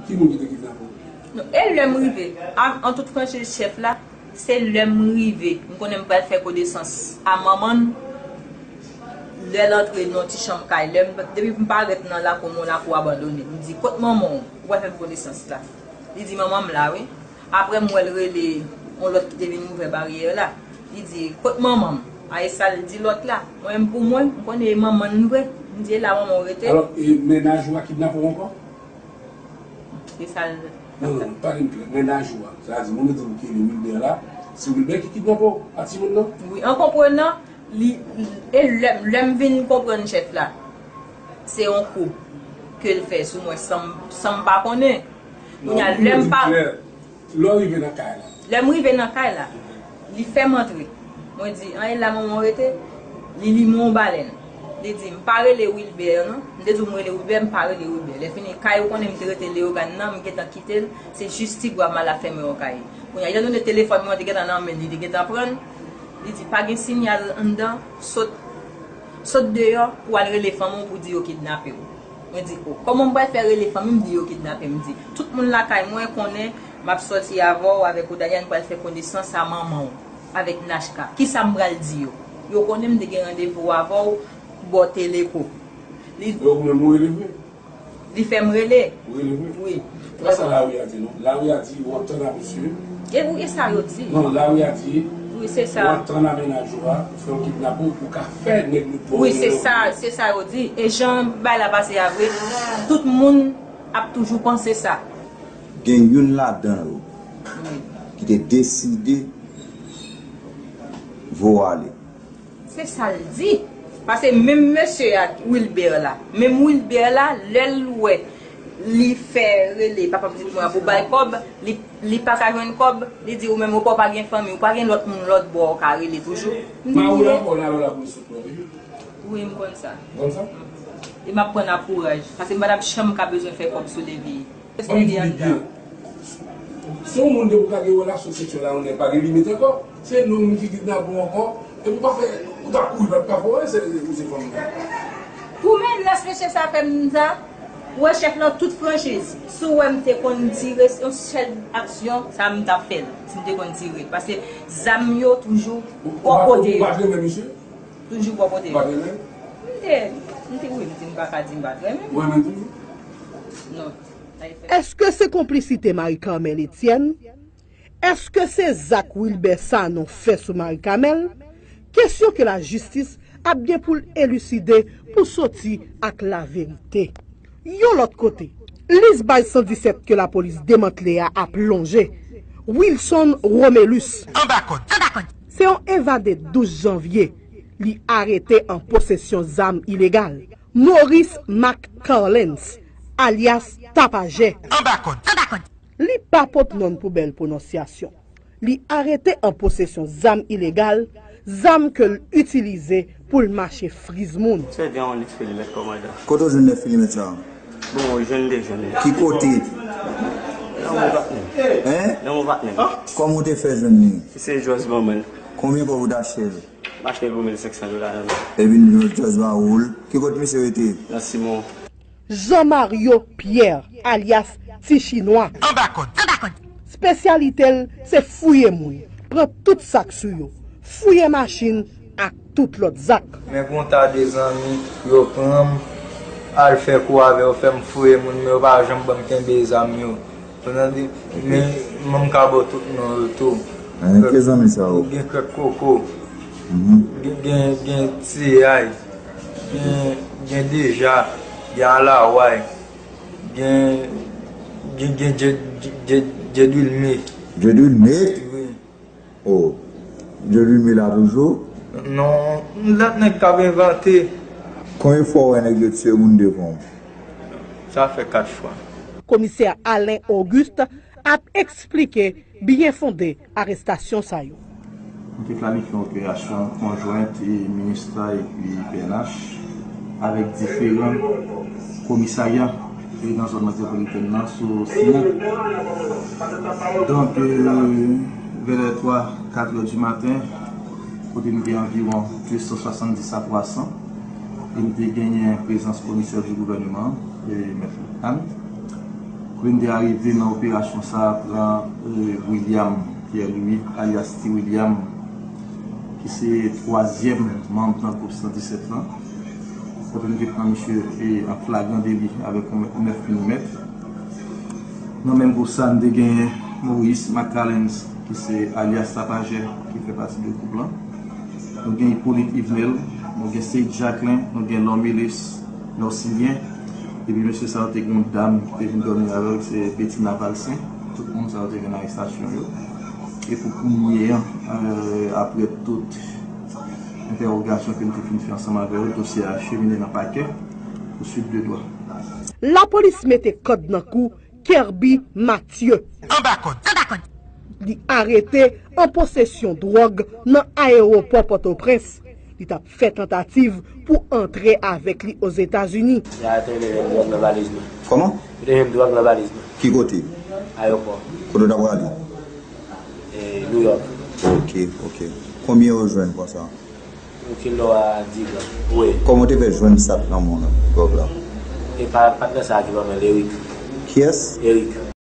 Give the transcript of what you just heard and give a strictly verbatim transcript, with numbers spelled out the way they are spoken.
Ki moun ki te kidnape w? Non, e lè m rive, an, an tout franchiz chèf la, se lè m rive, m konnen m pral fè konesans a manman l, lè l antre nan yon ti chanm kay, lè m, depi m parèt nan lakou, yon lakou abandone, m di, "Kot manman w? Ou pral fè m konesans la." Li di, "Manman m la, wi." Apre, m wè l rele yon lòt ki te vin ouvè baryè la. Li di, "Kot manman m?" A, e sa l di lòt la. Mwen menm pou mwen, m konnen e manman l vre. M di, "E la manman w rete?" Alò, e mennaj ou a kidnape w ankò? E sa l... Non, non, pale m klè. Mennaj ou a. Sa vle di, moun yo di m ke li Wilbert la, se Wilbert ki kidnape w a timoun nan? Wi, an konprenan, li, e lè, lè m vin konprann chèf la, se yon kou ke l fè sou mwen san m, san m pa konnen. Kounye a, lè m pa... Lè w rive nan kay la. Lè m rive nan kay la, li fè m antre. Mwen di, "An, e la manman w rete?" Li li mwen yon balèn. Li di, "M pa rele Wilbert, non." M te di w m rele Wilbert, m pa rele Wilbert. Lè fini, kay ou konnen m te rete Leyogàn nan, m gentan kite l, se jis ti bra m al ap fèmen yon kay. Kounye a, etandone telefòn mwen te gentan nan men l, li te gentan pran l. Li di, "Pa gen siyal anndan, sot, sot deyò pou w al rele fanmi w pou di yo kidnape w." Mwen di, "O, kòman m pral fè rele fanmi m di yo kidnape m?" M di, "Tout moun lakay mwen konnen m ap sòti avè w, avèk Odalia, n pral fè konesans a manman w avèk Nachka. Kisa m pral di yo? Yo konnen m te gen randevou avè w bò Teleko." Li... Donk, ou menm ou rele vre? Li fè m rele. Ou rele vre? Wi. Se pa sa lari a di, non. Lari a di, ou ap tann a mesye. E wi, e sa yo di. Non, lari a di, wi, se sa, ou ap tann a mennaj ou a, pou fè yon kidnap ou, pou ka fè nèg yo pran. Wi, se sa, se sa yo di. E jan bay la pase a vre, tout moun ap toujou panse sa. Gen youn ladan yo ki te deside voye w ale. Se sa l di. Paske menm mesye a, Wilbert la, menm Wilbert la, lè l wè li fè rele papa pitit mwen an pou bay kòb, li, li pa ka jwenn kòb, li di, "Ou menm, ou pa gen fanmi, ou pa gen lòt moun lòt bò ou ka rele toujou?" M di, "Wi." Mawola, Mawola, Mawola, pou sot mwen, wi. Wi, m konn sa. Ou konn sa? E m ap pran nan kouraj, paske m pa t ap janm ka bezwen fè kòb sou Levi. Ban m di li byen. Si yon moun depi w ka gen relasyon seksyèl a yon nèg pa gen limit ankò, se nonm ki kidnape w ankò, epi w pa fè, ou t ap kouri, pa, pa fè w wè se, ou se fanm nan. Pou mennaj mesye sa fè m sa, ou wè chèf lan tout franchiz. Si w wè m te konn tire, se yon sèl aksyon, sa m t ap fè l, si m te konn tire. Paske zam yo toujou bò kote yo. Ou pa t renmen misye? Toujou bò kote yo. Ou pa t renmen? M te, m te, wi, m di m pa ka di m pa t renmen. Ou renmen l toujou? Non. Èske se konplisite Marie Carmelle Etienne? Èske se zak Wilbert Sanon fè sou Marie Carmelle? Kesyon ke lajistis ap gen pou l eliside pou soti ak laverite. Yon lòt kote, lis baz san disèt ke lapolis demantle a ap lonje. Wilson Romelus, anba kòd. Se yon evade douz janvye, li arete an posesyon zam ilegal. Maurice Marc Carlens, alyas Tapajè, anba kòd. Li pa pot nonm pou bèl pwononsyasyon. Li arete an posesyon zam ilegal, zam ke l itilize pou l mache friz moun. Se gen yon nèf milimèt, kòmandan. Kote w jwenn nèf milimèt sa a? Bon, jwenn de jwenn. Ki kote? Nan men patnè m. Hein? Nan men patnè m. Kòman w te fè jwenn li? Se Jòs ban mwen l. Konbyen kòb ou t achte l? M achte l pou mil senk san dola nan men. Epi l Jòs ba ou l. Ki kote misye rete? Nan Simon. Jean Mario Pierre, alyas Ti Chinwa, anba kòd. Espesyalite l se fouye moun, pran tout sa k sou yo, fouye machin ak tout lòt zak. Men gon ta de zanmi, yo pran m, al fè kou avè yo, fè m fouye moun, men yo pa janm ban m kenbe zam yo. Ou tande? Men, men m ka ba w tout non yo tou. Anyen, ki zanmi sa yo? Gen Krèk Koko. Mhm. Gen, gen, gen Tiyay. Gen, gen Deja. Gen Alaway. Gen, gen, gen Djed-, Djed-, Djedwilme. Djedwilme? Wi. Oh, Djedwilme la toujou? Non, lòt nèg k ap envante. Konbyen fwa w wè nèg yo tiye moun devan w? Sa fè kat fwa. Komisè Alain Auguste ap eksplike byenfonde arestasyon sa yo. Nou te planifye yon operasyon konjwent e MINUSTAH epi P N H avèk diferan komisarya ki nan zòn metwopolitèn nan sou Simon. Donk, euh, vè lè twa, kat è di maten, kote nou gen anviwon de san swasanndis a twa san, e nou te genyen prezans komisè di gouvènman, e mèt Anne. Vin te arive nan operasyon sa a pran eh, William Pierre Louis, alyas Ti William, ki se twazyèm manm nan gwoup san disèt lan. Kote nou te pran misye eh, an flagran deli avèk yon nèf milimèt. Nan menm gwoup sa, nou te gen Maurice Macalens, ki se alyas Tapajè, ki fè pati de gwoup lan. Nou gen Hippolyte Yvenel, nou gen Seid Jacquelin, nou gen Lormilis Lorsilien. Epi mesye sa yo te gen yon dam ki te vin dòmi avè l, se Betina Valcin. Tout moun sa yo te jwenn arestasyon yo. E pou kounye an, eh, apre tout entèwogasyon ke nou te fin fè ansanm avè yo, dosye a chemine nan pakè pou suit de dwa. Lapolis mete kòd nan kou Kerby Mathieu. Anba kòd. Li arete an posesyon dwòg nan ayewopò Pòtoprens. Li t ap fè tantativ pou antre avèk li Ozetazini. Ya te jwenn dwòg nan valiz mwen. Kòman? Yo te jwenn dwòg nan valiz mwen. Ki kote? Ayewopò. Kote w t ap prale? E New York. Ok, ok. Konbyen yo jwenn konsa? Yon kilo a dis gram. Wi. Kòman w te fè jwenn sa k nan men w lan, dwòg la? E pa patnè sa ki ban mwen l, Eric. Kiyès? Eric.